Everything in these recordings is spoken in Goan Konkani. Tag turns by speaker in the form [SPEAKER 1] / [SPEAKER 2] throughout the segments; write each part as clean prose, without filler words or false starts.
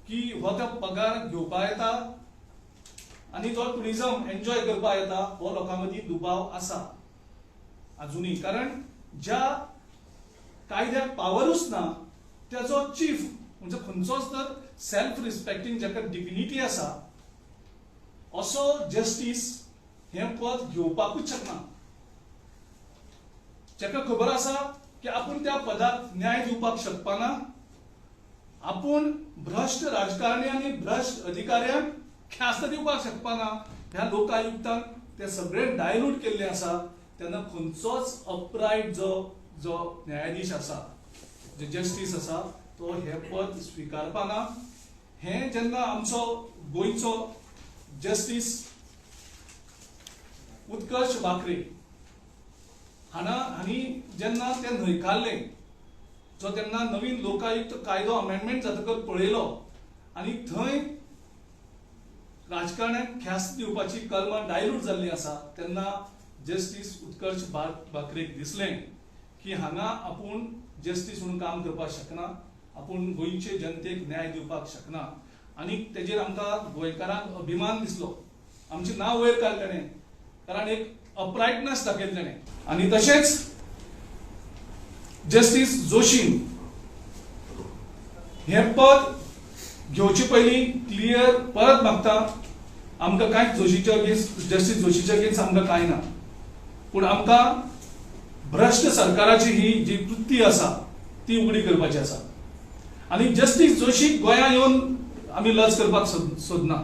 [SPEAKER 1] की हो तो पगार घेवपा येता आनी तो टुरिजम एन्जॉय करपा येता, हो लोकां मदीं दुबाव आसा अजुनूय. कारण ज्या कायद्याक पावरूच ना त्याचो चीफ म्हणजे खंयचोच तर सेल्फ रिस्पेक्टींग, जाका डिग्निटी आसा, असो जस्टीस हें पद घेवपाकूच शकना. जाका खबर आसा की आपूण त्या पदाक न्याय दिवपाक शकपाना, आपूण भ्रश्ट राजकारणी आनी भ्रश्ट अधिकाऱ्यांक ख्यास्त दिवपाक शकपाना, ह्या लोकायुक्तांक ते सगळे डायल्यूट केल्ले आसा. तेन्ना खंयचोच अपरायट जो जो न्यायाधीश आसा, जे जस्टीस आसा, तो हें पद स्विकारपाना. हें जेन्ना आमचो गोंयचो जस्टीस उत्कर्ष बाकरे हाणा हांणी जेन्ना तें न्हयकारलें, जो तेन्ना नवीन लोकायुक्त कायदो अमेंडमेंट जातकच पळयलो आनी थंय राजकारण्यांक ख्यास्त दिवपाची कलमां डायल्यूट जाल्ली आसा, तेन्ना जस्टीस उत्कर्ष बाकरेक दिसलें की हांगा आपूण जस्टीस म्हणून काम करपाक शकना, आपूण गोंयचे जनतेक न्याय दिवपाक शकना. आनी तेजेर आमकां गोंयकारांक अभिमान दिसलो, आमचें नांव वयर काडलें ताणें, कारण एक अपरायटनस दाखयलें ताणें. आनी तशेंच जस्टीस जोशीन हें पद घेवचे पयलीं क्लियर परत मागता, आमकां कांयच जोशीच्या अगेन्स्ट, जस्टीस जोशीच्या अगेन्स्ट आमकां कांय ना, पूण आमकां भ्रश्ट सरकाराची ही जी वृत्ती आसा ती उगडी करपाची आसा. आनी जस्टीस जोशीक गोंयांत येवन आमी लज करपाक सोदना,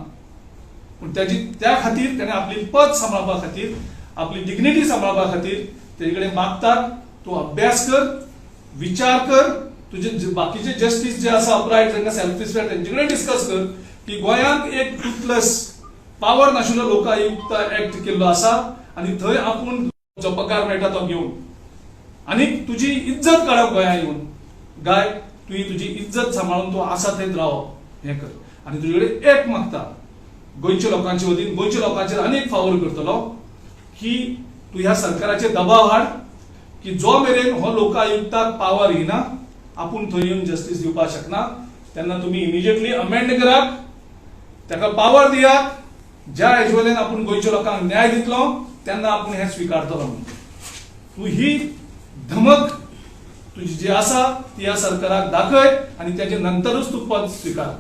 [SPEAKER 1] पूण त्याजी त्या खातीर ताणें आपली पद सांबाळपा खातीर, आपली डिग्निटी सांबाळपा खातीर तेजे कडेन मागतात, तूं अभ्यास कर, विचार कर, तुजे बाकीचे जस्टीस जे आसा अपरायट, तांकां सेल्फ रिस्पेक्ट, तेंचे कडेन डिस्कस कर की गोंयांत एक टुथलेस पावर नाशिल्लो लोकायुक्त एक्ट केल्लो आसा आनी थंय आपूण जो पगार मेळटा तो घेवन आनी तुजी इज्जत काडप गोंयांत येवन, गाय तुवें तुजी इज्जत सांबाळून तूं आसा थंयच रावप हें कर. आनी तुजे कडेन एक मागता गोंयच्या लोकांचे वतीन, गोंयच्या लोकांचेर आनीक फावोर करतलो की तूं ह्या सरकाराचेर दबाव हाड की जो मेरेन हो लोकायुक्ताक पावर येना, आपूण थंय येवन जस्टीस दिवपाक शकना, तेन्ना तुमी इमिजिएटली अमेंड करात, ताका पावर दियात, ज्या हेजे आपूण गोंयच्या लोकांक न्याय दितलो तेन्ना आपूण हें स्विकारतलो म्हणून. तूं ही धमक तुजी जी आसा ती ह्या सरकाराक दाखय आनी तेजे नंतरूच तूं पद स्विकार.